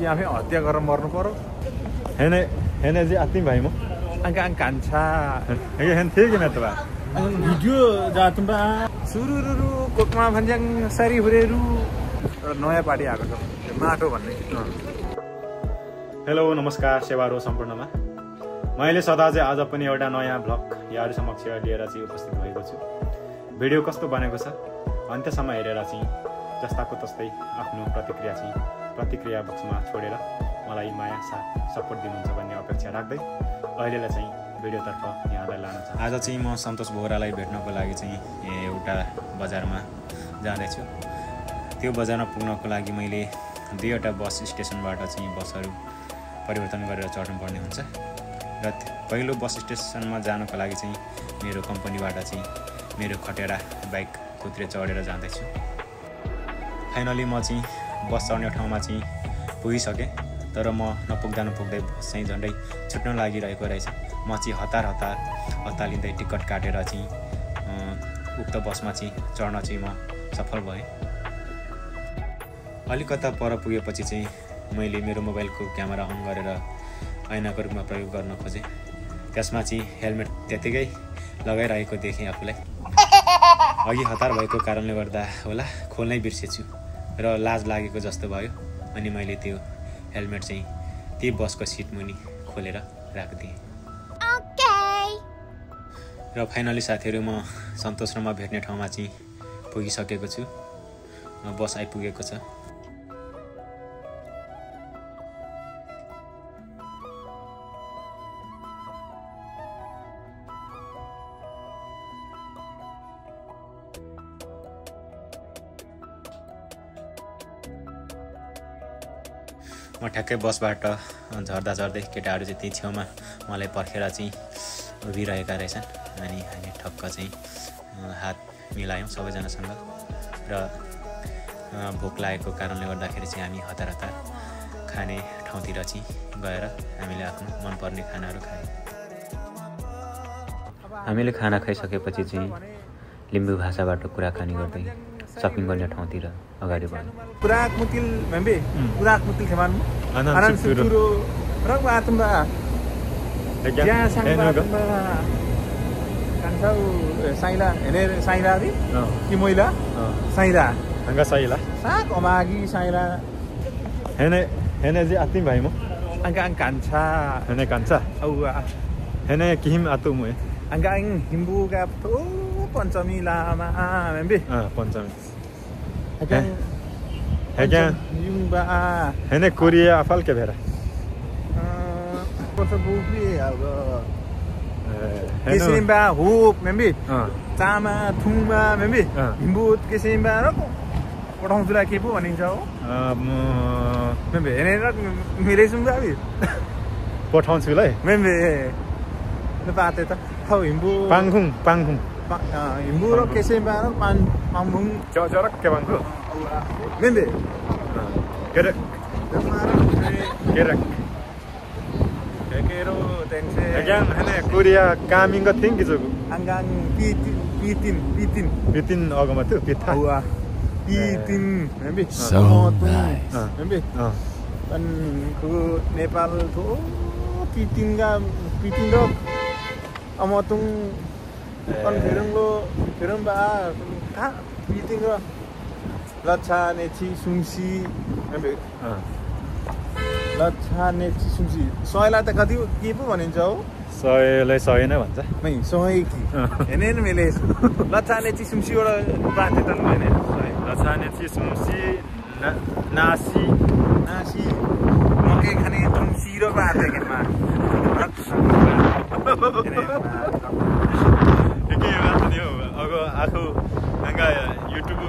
कि आफै हत्या गरेर मर्नु पर्यो हेने जी आती भाइ म angka kanca हेन थिए कि त बा भिडियो जातुम बा सुरुरुरु कोकमा भन्ज्याङ सरी हुरेरु नयाँ पार्टी आएको छ माटो भन्ने हेलो नमस्कार सेवारो सम्पूर्णमा मैले सदा चाहिँ आज पनि एउटा नयाँ भ्लग यहाँहरु समक्ष लिएर चाहिँ उपस्थित भएको छु भिडियो कस्तो बनेको छ अन्त्यसम्म हेरेर चाहिँ जस्ताको तस्तै आफ्नो प्रतिक्रिया बक्समा छोडेर मलाई माया साथ सपोर्ट दिनुहुन्छ भन्ने अपेक्षा राख्दै अहिलेलाई चाहिँ भिडियोतर्फ यहाँलाई लान चाहन्छु आज चाहिँ म सन्तोष बोहरालाई भेट्नको लागि चाहिँ एउटा बजारमा जाँदैछु त्यो बजारमा पुग्नको लागि मैले दुईवटा बस स्टेसनबाट चाहिँ बसहरू परिवर्तन गरेर चढ्नुपर्ने हुन्छ र पहिलो बस स्टेसनमा जानको लागि चाहिँ मेरो कम्पनीबाट चाहिँ मेरो खटेरा बाइक कुत्रे चढेर जाँदैछु फाइनली म चाहिँ बस चढ्ने ठाउँमा चाहिँ पुगिसकेँ तर म नपुग्दा बस चाहिँ झन्डै छुट्न लागिरहेको रहेछ म चाहिँ हतालिँदै टिकट काटेर चाहिँ उक्त बसमा चाहिँ चढ्न चाहिँ म सफल भएँ अलिकता पर पुगेपछि चाहिँ मैले मेरो मोबाइलको क्यामेरा अन गरेर ऐनाको रूपमा प्रयोग गर्न खोजेँ त्यसमा चाहिँ हेलमेट त्यतिकै लगाइरहेको देखेँ आफूलाई अघि हतार भएको कारणले गर्दा होला खोल्नै बिर्सेछु र लाज लागेको जस्तो भयो अनि मैले त्यो हेलमेट चाहिँ त्यही बसको सिट मुनि खोलेर राखिदिएँ र फाइनली साथीहरू म सन्तोष र म भेट्ने ठाउँमा चाहिँ पुगिसकेको छु बस आइपुगेको छ म ठ्याक्कै बसबाट झर्दै केटाहरू चाहिँ त्यही छेउमा मलाई पर्खेर चाहिँ उभिरहेका रहेछन् अनि हामी ठक्क चाहिँ हात मिलायौँ सबैजनासँग र भोक लागेको कारणले गर्दाखेरि चाहिँ हामी हतार खाने ठाउँतिर चाहिँ गएर हामीले आफ्नो मनपर्ने खानाहरू खायौँ हामीले खाना खाइसकेपछि चाहिँ लिम्बू भाषाबाट कुराकानी गर्दै शपिङ गर्ने ठाउँतिर अगाडि बढ्यौँ Kurak mutil membe kurak mutil teman anan suturo rang atumba ya sangba kan tahu saila ini saila di kimoila saila angga saila sak omagi saila हेने जी आती भाइ म angka kanca हेने कान्छा awa हेने किहिम आतु म angka himbu ka पञ्चमी लामा membe पञ्चमी akan Yumbा हेने Korea अफाल के भेरा पर्छ बुबी अब किसिमबा हुप मेम्बी चामा थुङमा मेम्बी हिम्बुत किसिमबा र पठाउँछुला के पो भनिन्छ हो मेम्बे हेरेर मेरै सुन्दा बि पठाउँछुलाई मेम्बे पाते त हौ हिम्बु पाङखुङ हिम्बु र किसिमबा र पाङखुङ जरक के भन्छ मेम्बे Gerak. Kero tense. Agang hane Korea coming ka thing kijo. Anggang pitin agama tu pitha. Wa pitin membe. So nice. Membe. Kan ku Nepal tu pitin ro amotung kan bereng ba ka pitin ro लच्छा नेची सुङसी लच्छा नेची सुङसी सयलाई त कति के पो भनिन्छ हो सयलाई सय नै भन्छ नै सय कि हेर्ने मैले लच्छा नेची सुङसीबाट पाते त हैन लच्छा नेची सुङसी नासी मकै खाने सुङसी र पाते के मा के बात नि हो अगो आखु हंगा युट्युब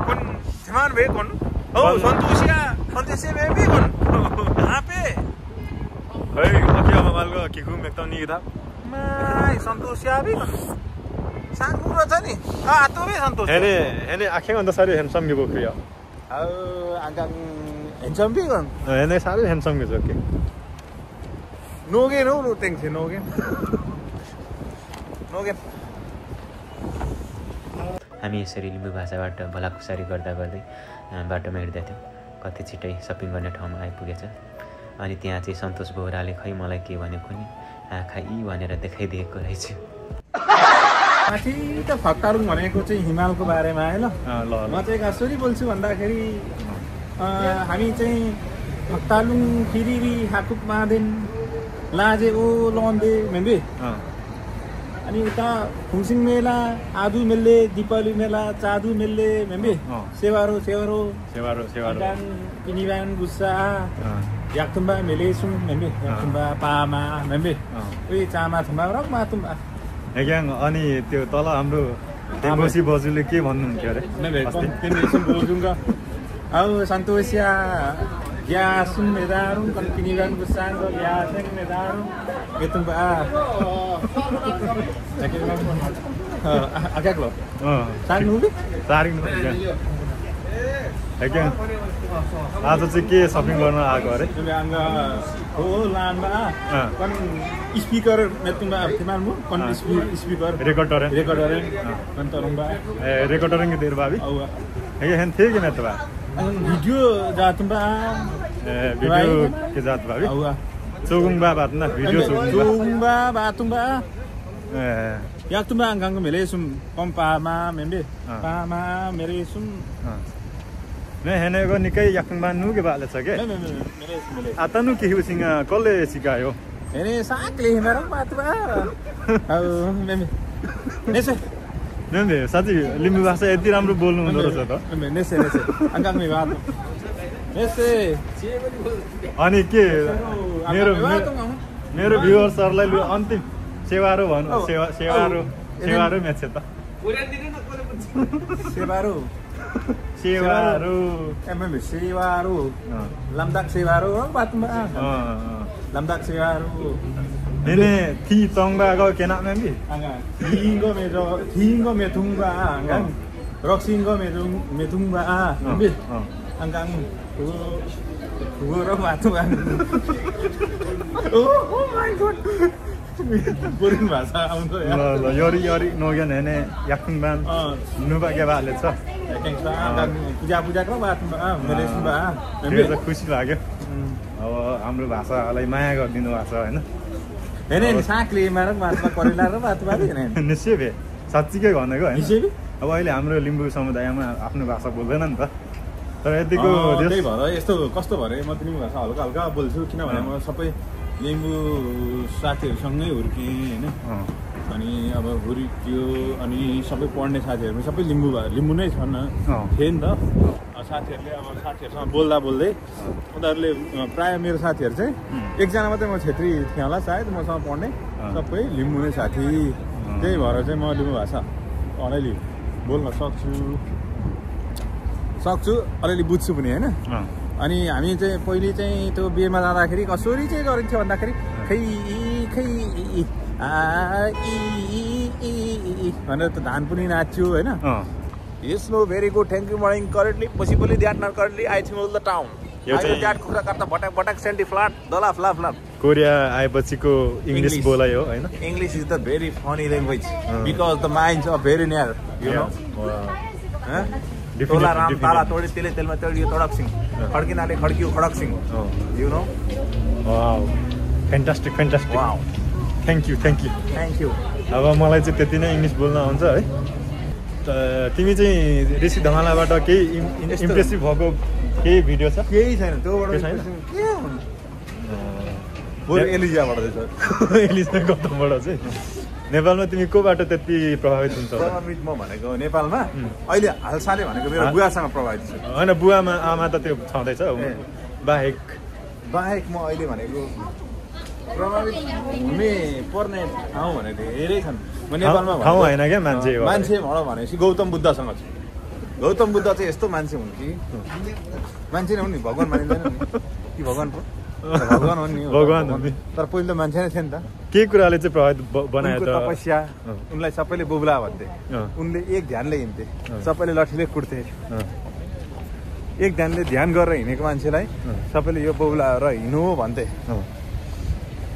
कौन जमान बे कौन ओ संतोषिया में भी कौन यहाँ पे है अकिया ममालको किखुम एकदम नि था माय संतोषिया भी कौन सांगु र छ नि आतो बे संतोष हेने आखें अन्त सारी हेन्सम के बोक्रिया आगाङ हेन्सम भी कौन हेने सारी हेन्सम के जोके नोगे नो तेंसे नोगे हामी यसरी लिम्बू भाषाबाट भलाकुसारी गर्दै बाटोमा हिँड्दै थियौँ कति छिटै सपिङ गर्ने ठाउँमा आइपुगेछ अनि त्यहाँ चाहिँ सन्तोष बोहराले खै मलाई के भनेको नि आँखा यी भनेर देखाइदिएको रहेछ माथि त फक्तारुङ भनेको चाहिँ हिमालको बारेमा है ल म चाहिँ कसरी बोल्छु भन्दाखेरि हामी चाहिँ फक्तालुङ फिरिरी हाकुप मादेन लाजे ओ लन्दे मेम्बे अनि उता फुङसिङ मेला आदु मेल्ले दीपावली मेला चादु मेल्ले मेम्बे सेवारो सेवारो सेवारो सेवारो किनिबान गुस्सा याक्थुम्बा मेलेसुङ मेम्बे याक्थुम्बा पामा मेम्बे उही चामा थुम्बा र माथुम्बा ग्याङ अनि त्यो तल हाम्रो टेम्बोसी बजुले के भन्नुहुन्थ्यो अरे टेम्बोसी बोजुङका अब सन्तोषिया ग्यासुङ मेदारुङ किनिबान गुस्साङ ग्यासङ मेदारुङ गेतुम्बा agak loh. Saring dulu. Saring dulu. Again. आज चाहिँ के सपिङ गर्न आएको अरे हो लानमा कन स्पिकर मेतुमा तिमारमु कन स्पिकर रेकर्डर कन तरंबा रेकर्डरिंग के देर बाबी ये हन थे कि मेतबा वीडियो जातुम्बा वीडियो के जात बाबी चोगुङबा बात न भिडियो चोगुङबा बातुम्बा याक्तुम्बा अंगाङ मेलेसुम पम्पामा मेम्बे पामा मेलेसुम नै हेनेको निकै याक्तुम्बा नुके बाले छ के आतनु के हुसिङ कसले सिकायो हेने साकले मेरो बातबा औ मेमे नेसे नेमे साथी लिम्बू भाषा यति राम्रो बोल्नु हुँदो रहेछ त नेसे अंगाङ मे बात नेसे अनि के मेरो भ्युअर्सहरुलाई अन्तिम सेवारो भन्नु सेवारो म्याच छ त सेवारो एमएम सेवारो लमदाक सेवारो बातमा लमदाक सेवारो नेने थी तंगबा गो केना मेम्बी थिंगो मेथुङबा अंगाङ रक्सिङगो मेथुङबा मेम्बी अंगाङ गरो बातमा ओ माय गॉड बोरिङ भाषा आउँछ ल यरी यरी नगेन हेने याक्तुङबान नुबाके बाले छ पूजा पूजाको बातमा मेलेसुबा त्यो खुसी लाग्यो अब हाम्रो भाषालाई माया गरिदिनु भएको छ हैन हेने साकले मार बातमा करेला र बात बात हैन निश्चय साच्चीकै भनेको हैन अब अहिले हाम्रो लिम्बू समुदायमा आफ्नो भाषा बोल्दैन नि त तर यतिको त्यही भएर यस्तो कस्तो भरे म लिम्बू भाषा हल्का हल्का बोल्छु किनभने म सबै लिम्बू साथीहरुसँगै हुर्के हैन अनि अब हुर्कियो अनि सबै पढ्ने साथीहरु सबै लिम्बू नै छन् थिए नि त साथीहरुले अब साथीहरुसँग बोल्दा बोल्दै उनीहरुले प्राय मेरो साथीहरु चाहिँ एकजना मात्रै म क्षेत्री थिएँ होला सायद मसँग पढ्ने सबै लिम्बू नै साथी त्यही भएर चाहिँ म लिम्बू भाषा अलिअलि बोल्न सक्छु अलिअलि बुझ्छु पनि हैन अनि हामी चाहिँ पहिले चाहिँ त्यो बिहेमा जाँदाखेरि कसरी चाहिँ गरिन्थ्यो भन्दाखेरि खै भनेर त धान पनि नाच्यो हैन yes no very good thank you morning currently possibly that not currently I think the town that कुखुरा काट्दा भटक भटक सेन्टी फ्ल्याट दला फ्ला फ्ला कोरिया आएपछिको इंग्लिश बोलायो हैन English is the very funny language because the minds are very near you know टोला राम ताला तोडे तेले तेलमा तोडियो तडकसिङ खड्किनाले खड्कियो खडकसिङ you know wow fantastic wow thank you अब मलाई चाहिँ त्यति नै इंग्लिश बोल्न आउँछ है तिमी चाहिँ ऋषि धमालाबाट केही इम्प्रेसिभ भएको केही भिडियो छ केही छैन त्योबाट छैन के बोल एलिजाबाट छ एलिजा गौतमबाट चाहिँ नेपालमा तिमी कोबाट त्यति प्रभावित हुन्छ प्रभावित म भनेको नेपालमा अहिले हालसालै भनेको मेरो बुवासँग प्रभावित छु हैन बुवामा आमा त त्यो छँदैछ बाहेक म अहिले भनेको प्रभावित हुने पर्ने ठाउँ भनेको धेरै छन् म नेपालमा ठाउँ हैन के मान्छे भनौँ भनेपछि गौतम बुद्धसँग छु गौतम बुद्ध चाहिँ यस्तो मान्छे हुन् कि मान्छे नै हुन् नि भगवान मानिँदैन नि कि भगवान हो भगवान हो नि भगवान तर पहिले त मान्छे नै थियो नि त के कुराले चाहिँ प्रभावित बनायो त तपस्या उनलाई सबैले बोबुला भन्थे उनले एक ध्यानले हिँड्थे सबैले लठीले कुट्थे एक ध्यानले ध्यान गरेर हिँडेको मान्छेलाई सबैले यो बोबुला र हिँड्नु भन्थे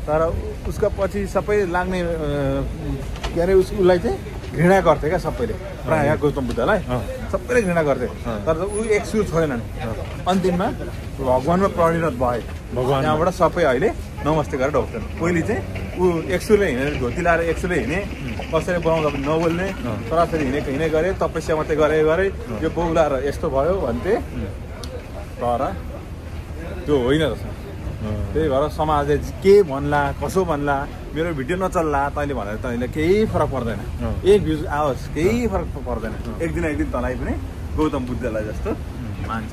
तर उसका पछि सबै लाग्ने के अरे उसलाई चाहिँ घृणा गर्थे क्या सबैले प्रायः गौतम बुद्धलाई सबैले घृणा गर्थे तर ऊ एक सुर छोडेनन् अन्तिममा भगवानमा परिणत भए त्यहाँबाट सबै अहिले नमस्ते गरेर ढोक्छन् पहिले चाहिँ ऊ एक सुरले हिँडेर धोती लाएर एक सुरले हिँडे कसैले बोलाउँदा पनि नबोल्ने सरासरी हिँडे गरे तपस्या मात्रै गरे यो बौलाएर यस्तो भयो भन्थे तर त्यो होइन रहेछ त्यही भएर समाजले के भन्ला कसो भन्ला मेरो भिडियो नचल्ला तैँले भनेर तैँले केही फरक पर्दैन एक भ्युज आओस् केही फरक पर्दैन एक दिन तँलाई पनि गौतम बुद्धलाई जस्तो मान्छ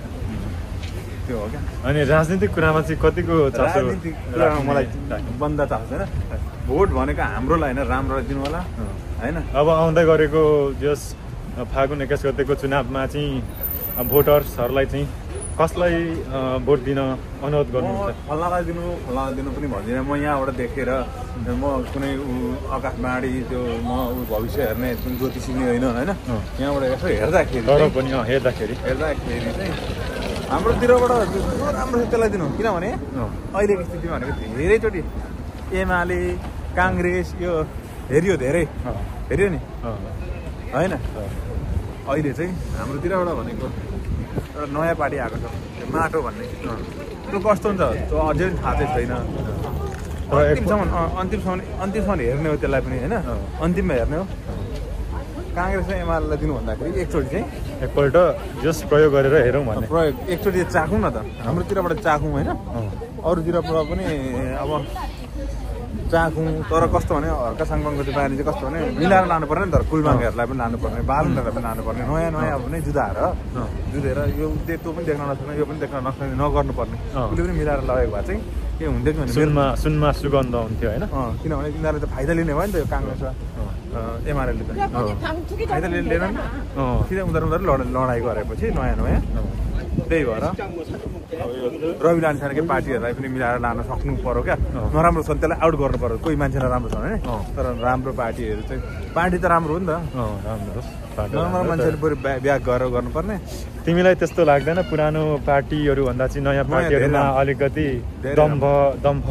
त्यो हो क्या अनि राजनीतिक कुरामा चाहिँ कतिको राजनीतिक कुरामा मलाई बन्द चाहन्छ होइन भोट भनेको हाम्रोलाई होइन राम्रोलाई दिनु होला होइन अब आउँदै गरेको जस फागुन 21 गतेको चुनावमा चाहिँ भोटर्सहरूलाई चाहिँ कसलाई भोट दिन अनुरोध गर्नुहुन्छ फल्लालाई दिनु पनि भन्दिनँ म यहाँबाट देखेर म कुनै आकाशबाणी त्यो म भविष्य हेर्ने ज्योतिषी होइन यहाँबाट यसो हेर्दाखेरि चाहिँ हाम्रोतिरबाट राम्रो छ त्यसलाई दिनु किनभने अहिलेको स्थिति भनेको धेरैचोटि एमाले काङ्ग्रेस यो हेऱ्यो नि होइन अहिले चाहिँ हाम्रोतिरबाट भनेको एउटा नयाँ पार्टी आएको छ त्यो माटो भन्ने त्यो कस्तो हुन्छ त्यो अझै थाहा चाहिँ छैन अन्तिमसम्म हेर्ने हो त्यसलाई पनि होइन अन्तिममा हेर्ने हो काङ्ग्रेस र एमालेलाई दिनु भन्दाखेरि एकचोटि चाहिँ एकपल्ट जस प्रयोग गरेर हेरौँ भन्ने प्रयोग एकचोटि चाखौँ न त हाम्रोतिरबाट चाखौँ होइन अरूतिरबाट पनि अब चाखौँ तर कस्तो भने हर्का साङपाङको त्यो बानी चाहिँ कस्तो भने मिलाएर लानुपर्ने नि त कुलमाङ्गेहरूलाई पनि लानुपर्ने बालुनहरूलाई पनि लानुपर्ने नयाँ अब नै जुधाएर यो त्यो पनि देख्न नसक्ने यो पनि देख्न नसक्ने नगर्नुपर्ने उसले पनि मिलाएर लगेको भए चाहिँ के हुन्थ्यो कि सुनमा सुगन्ध हुन्थ्यो होइन किनभने तिनीहरूले त फाइदा लिने भयो नि त यो काङ्ग्रेस र एमाले त फाइदा लिएनन् सिधै उनीहरू लडाइँ गरेपछि नयाँ त्यही भएर रवि लामिछानेकै पार्टीहरूलाई पनि मिलाएर लान सक्नु पर्यो क्या नराम्रो छ त्यसलाई आउट गर्नु पर्यो कोही मान्छे नराम्रो छ भने तर राम्रो पार्टीहरू चाहिँ पार्टी त राम्रो हो नि त नराम्रो मान्छेले बरु ब्याक गरेर गर्नुपर्ने तिमीलाई त्यस्तो लाग्दैन पुरानो पार्टीहरू भन्दा चाहिँ नयाँ पार्टीहरूमा अलिकति दम्भ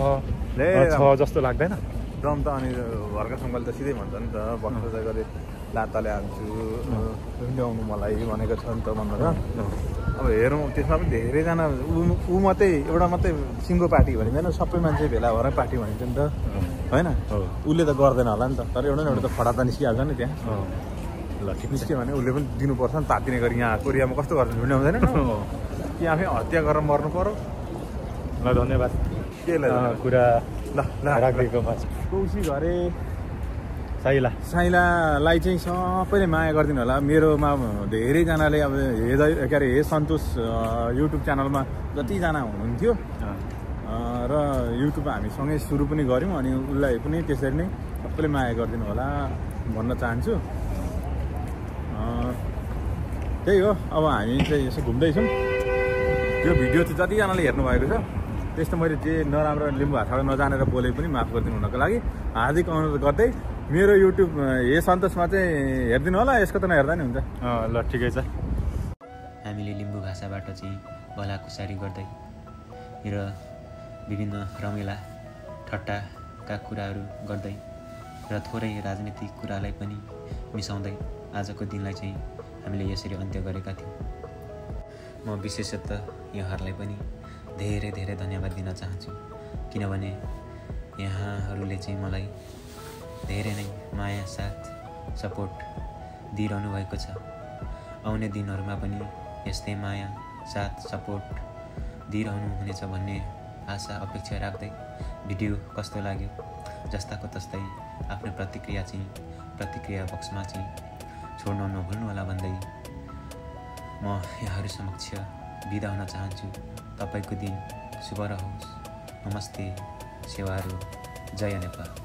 छ जस्तो लाग्दैन दम त अनि घरका सङ्घले त सिधै भन्छ नि त भक्तजा गरे लाताले हान्छु ल्याउनु मलाई भनेको छ नि त भनेर अब हेरौँ त्यसमा पनि धेरैजना ऊ मात्रै एउटा मात्रै सिङ्गो पार्टी भनिँदैन सबै मान्छे भेला भएर पार्टी भनिन्छ नि त होइन उसले त गर्दैन होला नि त तर एउटा न एउटा त फडा त निस्किहाल्छ नि त्यहाँ ल निस्क्यो भने उसले पनि दिनुपर्छ नि तातिने गरी यहाँ कोरियामा कस्तो गर्छ भिड्नु हुँदैन कि आफै हत्या गरेर मर्नु पर्यो ल धन्यवाद केलाई कुरा ल राखिदिएको कौशी घरे साइलालाई चाहिँ सबैले माया गरिदिनु होला मेरोमा धेरैजनाले अब के अरे हे सन्तोष युट्युब च्यानलमा जतिजना हुनुहुन्थ्यो र युट्युबमा हामी सँगै सुरु पनि गऱ्यौँ अनि उसलाई पनि त्यसरी नै सबैले माया गरिदिनु होला भन्न चाहन्छु त्यही हो अब हामी चाहिँ यसो घुम्दैछौँ यो भिडियो चाहिँ जतिजनाले हेर्नुभएको छ त्यस्तो मैले जे नराम्रो लिम्बू भाषाबाट नजानेर बोले पनि माफ गरिदिनु हुनको लागि हार्दिक अनुरोध गर्दै मेरो युट्युब हे सन्तोषमा चाहिँ हेरिदिनु होला यसको त नहेर्दा नि हुन्छ ल ठिकै छ हामीले लिम्बू भाषाबाट चाहिँ भलाकुसारी गर्दै र विभिन्न रमाइला ठट्टाका कुराहरू गर्दै र थोरै राजनीतिक कुरालाई पनि मिसाउँदै आजको दिनलाई चाहिँ हामीले यसरी अन्त्य गरेका थियौँ म विशेषतः यहाँहरूलाई पनि धेरै धेरै धन्यवाद दिन चाहन्छु किनभने यहाँहरूले चाहिँ मलाई धेरै नै माया साथ सपोर्ट दिइरहनु भएको छ आउने दिनहरूमा पनि यस्तै माया साथ सपोर्ट दिइरहनु हुनेछ भन्ने आशा अपेक्षा राख्दै भिडियो कस्तो लाग्यो जस्ताको तस्तै आफ्नो प्रतिक्रिया बक्समा चाहिँ छोड्न नभुल्नु होला भन्दै म यहाँहरू समक्ष बिदा हुन चाहन्छु तपाईको दिन शुभ रहोस् नमस्ते सेवाहरू जय नेपाल